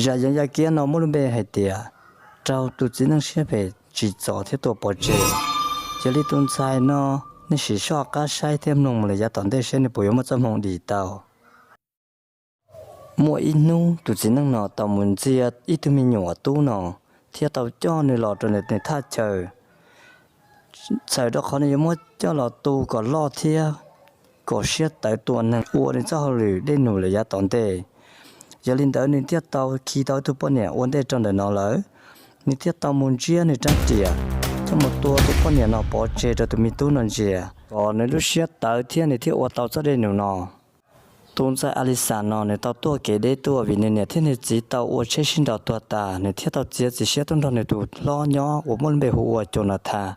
Zaj yoov yaj kiab no muaj lub npe hais tias raug tus txiv neej siab phem tsim txom thiab tua pov tseg. Yog li tus ntxhais no, nej sim soj qab saib thiab mloog mus lawm yav tom ntej saib nws puas yuav muaj txoj hmoo dim tau. Muaj ib hnub tus txiv neej no tau mus ntxias ib tug me nyuam tub no, thiab tau coj nws los rau nws thaj chaw. Txhawm rau qhov nws yuav muab coj los tu kom loj thiab kom siab tawv tua neeg ua nws txoj hauj lwm dej num lawm yav tom ntej. Yog li ntawd nws thiaj tau khi tau ib tug poj niam ua ntej rau ntawm no lawm. Nws thiaj tau mus ntsiab nws rab riam coj mus tua tus poj niam no pov tseg rau tus me tub no ntsia, kom nws lub siab tawv thiab nws thiaj ua tau txoj dej num no. Tus ntxhais Alixas no nws tau tuaj kev deb tuaj vim nws niam thiab nws txiv tau ua tsheb sib nraus tuag tas, nws thiaj tau txiav txim siab tuaj nrog nws tus hlob nyob uas muaj lub npe hu ua Cau Nas Thas.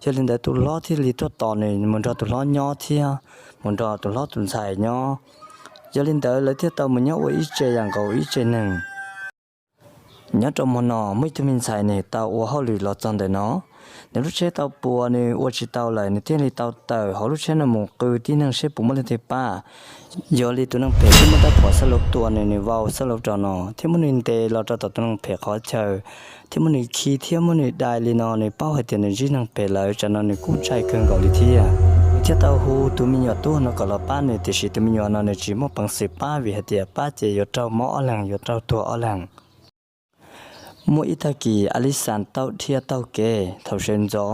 Yog li ntawd tus hlob thiaj li tuaj tos nws mus nrog tus hlob nyob thiab mus nrog tus hlob tus ntxhais nyob. Yog li ntawd lawv thiaj tau mus nyob ua ib tse yam nkaus ib tse neeg. Nyob rau hmo no muaj ib tug me ntxhais nws tau ua hauj lwm los txog ntawm no, nws lub tsheb tau puas nws ua tsis tau lawm, nws thiaj li tau tawm hauv lub tsheb no mus qw tib neeg seb puas muaj leej twg pab. Yog li tus neeg phem thiaj muab rab phom xab laub tua nws, nws vau xab laub rau no thiab muab nws ntes los rau tom tus neeg phem qhov chaw, thiab muab nws khi thiab muab nws dai li no, nws paub hais tias nws ntsib neeg phem lawm, tsam no nws kuj ntshai kawg nkaus li thiab. Nws thiaj tau hu tus me nyuam tub no kom los pab nws, tiam sis tus me nyuam no nws tsis muaj peev xwm pab vim hais tias pab ces yuav raug mob ob leeg, yuav raug tuag ob leeg. Muaj ib tag kis Alixas tau dhia taug kev thaum sawv ntxov,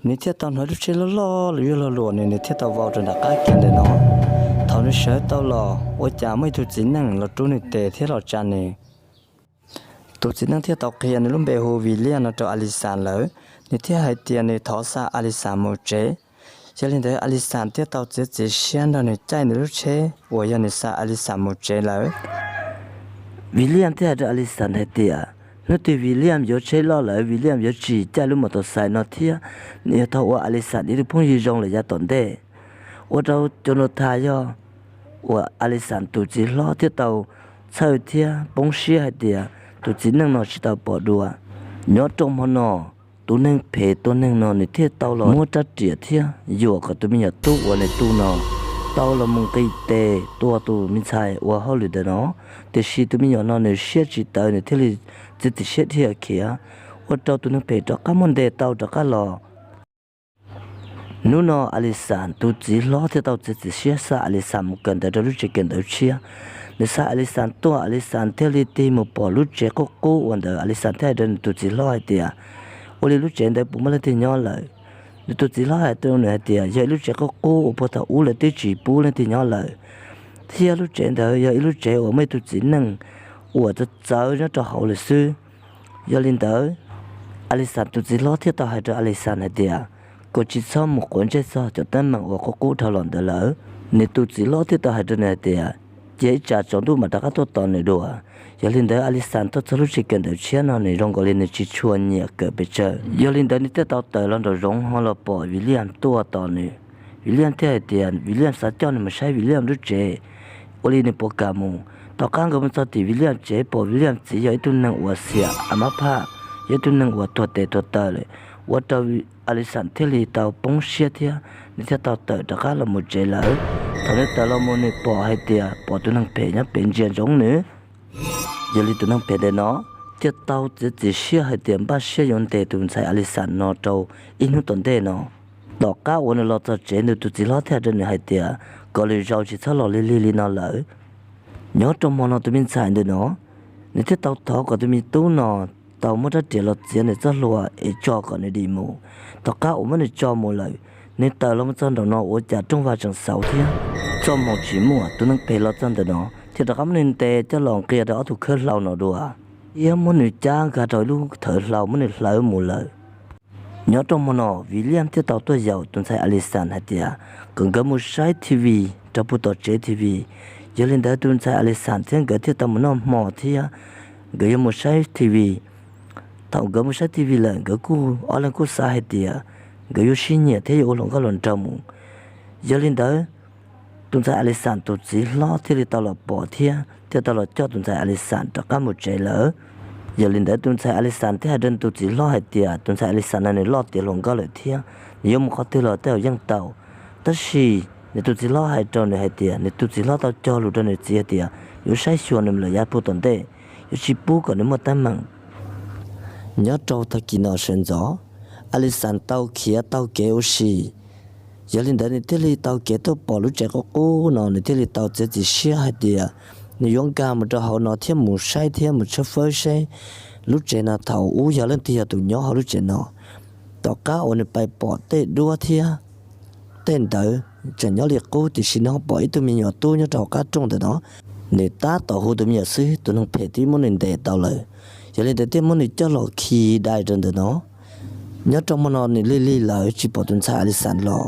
nws thiaj tau hnov lub tsheb loj loj los yuav luag luam nws, nws thiaj tau vau rau nram qab kev ntawm no. Thaum nws sawv tau los ua cas muaj ib tug txiv neej los rub nws tes thiab los tsa nws. Tus txiv neej thiaj tau qhia nws lub npe hu Viliam no rau Alixas lawm, nws thiaj hais tias nws thov xa Alixas mus tsev. Yog li ntawd Alixas thiaj tau txiav txim siab nrog nws caij nws lub tsheb uas yog nws xa Alixas mus tsev lawm. Viliam thiaj hais rau Alixas hais tias hnub twg Viliam yuav tsheb loj lawm Viliam yuav tsis caij lub mos tos xais no thiab, nws yuav tau ua Alixas ib tug phooj ywg zoo lawm yav tom ntej. Ua rau Cau Nas Thas yog uas Alixas tus txiv hlob thiaj tau txhawj thiab poob siab hais tias tus txiv neej no tsis tau pom dua. Nyob rau hmo no, tus neeg phem tua neeg no nws thiaj tau los muab rab riam thiab yuam kom tus me nyuam tub uas nws tu no tau los mus nqis tes tua tus me ntxhais ua hauj lwm ntawm no. Tiam sis tus me nyuam no nws siab tsis tawv, nws thiaj li txiav txim siab dhia khiav, ua rau tus neeg phem rov qab muab ntes tau rov qab los. Hnub no Alixas tus txiv hlob thiaj tau txiav txim siab xa Alixas mus kawm ntawv rau lub tsev kawm ntawv tshiab. Nws xa Alixas tuaj, Alixas thiaj li tig mus pom lub tsev qub qub uas ntawd, Alixas thiaj hais rau nws tus txiv hlob hais tias, ua li lub tsev ntawd puas muaj leej twg nyob lawm? Nws tus txiv hlob hais rau nws hais tias yog ib lub tsev qub qub uas puag thaum ub lawv twb tsis pub leej twg nyob lawm, thiab lub tsev ntawd yog ib lub tsev uas muaj ib tug txiv neej uas txawv txawv nyob rau hauv lawm xwb. Yog li ntawd, Alixas tus txiv hlob thiaj tau hais rau Alixas hais tias kom tsis txhob mus quav ntsej txog cov teeb meem uas qub qub dhau los ntawd lawm. Nws tus txiv hlob thiaj tau hais rau nws hais tias cia ib tsam tsaus ntuj mam rov qab tuaj tos nws dua. Yog li ntawd Alixas tuaj txog lub tsev kawm ntawv tshiab no nws zoo nkaus li nws tsis tshua nyiam kawm pes tsawg. Yog li ntawd nws thiaj tau tawm los nraum zoov ho los pom Viliam tuaj tos nws. Viliam thiaj hais tias Viliam xav coj nws mus saib Viliam lub tsev, ua li nws puas kam mus. Tom qab nkawd mus txog tim Viliam tsev pom Viliam txiv yog ib tug neeg uas xiam a mab phaj, yog ib tug neeg uas tuag tes tuag taw lawm, ua rau Alixas thiaj li tau poob siab thiab nws thiaj tau tawm rov qab los mus tsev lawm. Thaum nws tawm los mus nws pom hais tias pom tus neeg phem nyob pem ntsia ntsoov nws. Yog li tus neeg phem ntawm no thiaj tau txiav txim siab hais tias npaj siab yuav ntes tus ntxhais Alixas no rau ib hnub tom ntej no. Tom qab uas nws los txog tsev nws tus txiv hlob thiaj hais rau nws hais tias kom lwm zaus tsis txhob los lig lig li no lawm. Nyob rau hmo no tus me ntxhais ntawm no nws thiaj tau thov kom tus me tub no tau muab rab riam los txiav nws txoj hlua es tso kom nws dim mus. Tom qab uas muab nws tso mus lawm, nws tawm los mus txog nraum no ua cas rooj vag tseem xauv thiab txoj hmoo tsis muaj. Tus neeg phem los txog ntawm no thiaj rov qab muab nws ntes coj los nqia rau ob tug khawb hlau no dua, thiab muab nws cab nkag rau ib lub thawv hlau muab nws hlawv mus lawm. Nyob rau hmo no Viliam thiaj tau tuaj yaum tus ntxhais Alixas hais tias kom nkawd mus saib T V rau puag tom tsev T V. Yog li ntawd tus ntxhais Alixas thiab nkawd thiaj tau mus noj hmo thiab nkawd yuav mus saib T V. Thaum nkawd mus saib T V lawm nkawd kuj ob leeg kuj xav hais tias nkawd yuav sib nyiam thiab yuav ua hluas nkauj hluas nraug mus. Yog li ntawd, tus ntxhais Alixas tus txiv hlob thiaj li tau los pom thiab thiaj tau los coj tus ntxhais Alixas rov qab mus tsev lawm. Yog li ntawd tus ntxhais Alixas thiaj hais rau tus txiv hlob hais tias tus ntxhais Alixas no nws loj tiav hluas nkauj lawm thiab nws yuav mus qhov twg los tej zaum yeej tau. Tab sis nws tus txiv hlob hais rau nws hais tias nws tus txiv hlob tau cog lus rau nws txiv hais tias yuav saib xyuas nws lawm yav puag tom ntej. yuav tsis pub kom nws muaj teeb meem. Nyob rau tag kis no sawv ntxov, Alison tau khiav taug kev ua si, yog li ntawd nws thiaj li taug kev tuaj pom lub tsev qub qub no, nws thiaj li tau txiav txim siab hais tias nws yuav nkag mus rau hauv no thiab mus saib thiab mus tshawb fawb saib lub tsev no thaum ub yog leej twg yog tus nyob hauv lub tsev no. Tom qab uas nws pais pom tej duab thiab tej ntawd tseem nyob li qub, tiam sis nws ho pom ib tug me nyuam tub nyob rau hauv qab rooj ntawm no. Nws tab tom hu tus me nyuam xwb, tus neeg phem twb muab nws ntes tau lawm. Yog li ntawd thiaj muab nws coj los khi dai rau ntawm no. Nyob rau hmo no nws lig lig lawm tsis pom tus ntxhais Alison los,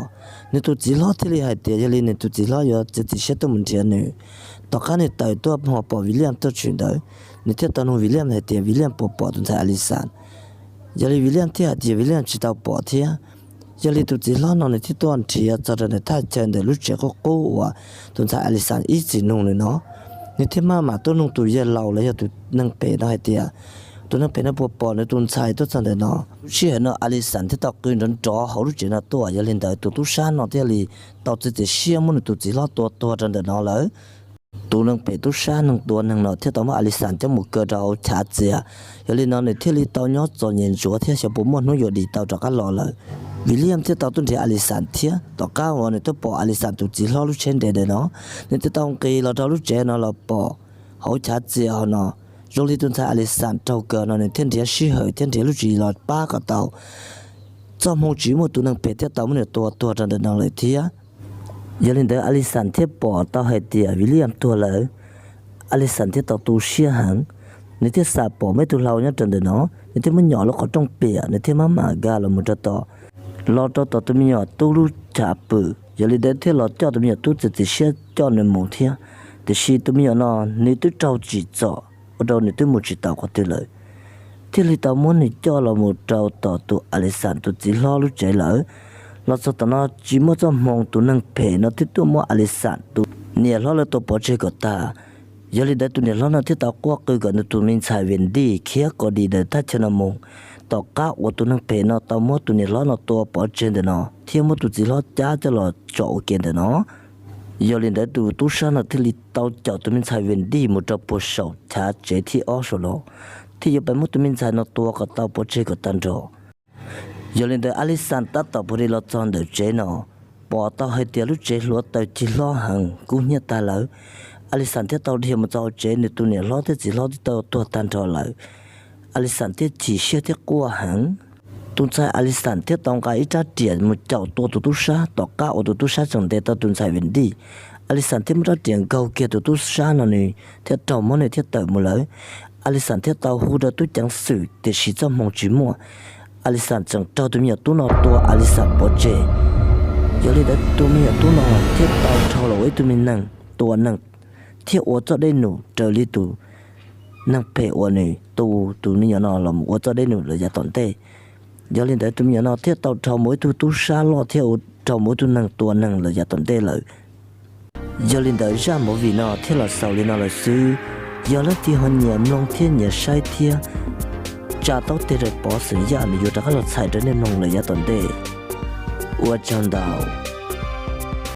nws tus txiv hlob thiaj li hais tias yog li nws tus txiv hlob yuav txiav txim siab tuaj mus nrhiav nws. Tom qab nws tawm tuaj ho pom William tuaj tshwm ntawd, nws thiaj tau nug William hais tias William puas pom tus ntxhais Alison. Yog li William thiaj hais tias William tsis tau pom thiab. Yog li tus txiv hlob no nws thiaj tuaj nrhiav txog rau ntawm thaj chaw ntawm lub tsev qub qub uas tus ntxhais Alison ib txwm nug nws no. Nws thiaj maj mam tuaj nug tus yawg laus los yog tus neeg phem no hais tias tus neeg phem no puas pom nws tus ntxhais tuaj txog ntawm no. Lub sij hawm no Alison thiaj tau qw nrov nrov hauv lub tsev no tuaj, yog li ntawd tus tub sab no thiaj li tau txiav txim siab muab nws tus txiv hlob tua tuag rau ntawm no lawm. Tus neeg phem tub sab neeg tua neeg no thiaj tau muab Alison coj mus kaw rau hauv chav txias. Yog li no nws thiaj li tau nyob txom nyem ntsuav thiab xyov puas muaj hnub yuav dim tau rov qab los lawm. William thiaj tau tuaj nrhiav Alison thiab. Tom qab uas nws tuaj pom Alison tus txiv hlob lub tsheb nres ntawm no, nws thiaj tau nqis los rau lub tsev no los pom hauv chav txias hauv no. Zoo li tus ntxhais Alison raug kaw no nws thiaj nrhiav sij hawm thiab nrhiav lub tswv yim los pab kom tau. Txoj hmoo tsis muaj, tus neeg phem thiaj tau muab nws tua tuag rau ntawm no lawm thiab. Yog li ntawd Alison thiaj pom tau hais tias William tuag lawm. Alison thiaj tau tu siab heev, nws thiaj xam pom muaj ib tug hlau nyob rau ntawm no, nws thiaj muab nyom lub qhov rooj piam, nws thiaj maj mam nkag los mus rau tom, los rau tom tus me nyuam tub lub chav pw. Yog li ntawd thiaj los coj tus me nyuam tub txiav txim siab coj nws mus thiab. Tiam sis tus me nyuam no nws twb raug tsim txom ua rau nws twb mus tsis tau qhov twg lawm, thiaj li tau muab nws coj los mus rau tom tus Alison tus txiv hlob lub tsev lawm. Los txog tom no tsis muaj txoj hmoo, tus neeg phem no twb tuaj muab Alison tus niam hlob lawv tua pov tseg kom tag. Yog li ntawd tus niam hlob no thiaj tau quaj qw kom nws tus me ntxhais Wendy khiav kom dim ntawm thaj chaw no mus. Tom qab uas tus neeg phem no tau muab tus niam hlob no tua pov tseg ntawm no thiab muab tus txiv hlob cab coj los tso ua ke ntawm no, yog li ntawd tus tub sab no thiaj li tau caum tus me ntxhais Wendy mus rau puag saum chav tsev thib ob saum no, thiaj yuav pais muab tus me ntxhais no tua kom tau pov tseg kom tag nrho. Yog li ntawd Alison tab tom pw li los txog ntawm tsev no, pom tau hais tias lub tsev hluav taws cig hlob heev kub hnyiab tag lawm. Alison thiaj tau dhia mus txog hauv tsev, nws tus niam hlob thiab txiv hlob twb tau tuag tag nrho lawm. Alison thiaj chim siab thiab quaj heev. Tus ntxhais Alison thiaj tau nqa ib rab riam mus caum tua tus tub sab. Tom qab uas tus tub sab tseem ntes tau tus ntxhais Wendy, Alison thiaj muab rab riam nkaug kiag tus tub sab no, nws thiaj raug mob nws thiaj tawm mus lawm. Alison thiaj tau hu rau tub ceev xwm, tiam sis txoj hmoo tsis muaj. Alison tseem raug tus me nyuam tub no tua Alison pov tseg. Yog li ntawd tus me nyuam tub no thiaj tau dhau los ua ib tug me neeg tua neeg, thiab ua txoj dej num raws li tus neeg phem uas nws tu tus me nyuam no los ua txoj dej num lawm yav tom ntej. Yog li ntawd tus me nyuam no thiaj tau dhau mus ib tug tub sab loj thiab ua dhau mus ib tug neeg tua neeg lawm yav tom ntej lawm. Yog li ntawd zaj movie no thiaj los xaus li no lawm xwb. Yog leej twg ho nyiam mloog thiab nyiam saib thiab tsa taub teg rau Pov Xeem Yaj, nws yuav rov qab los txhais rau nej mloog lawm yav tom ntej. Ua tsaug ntau.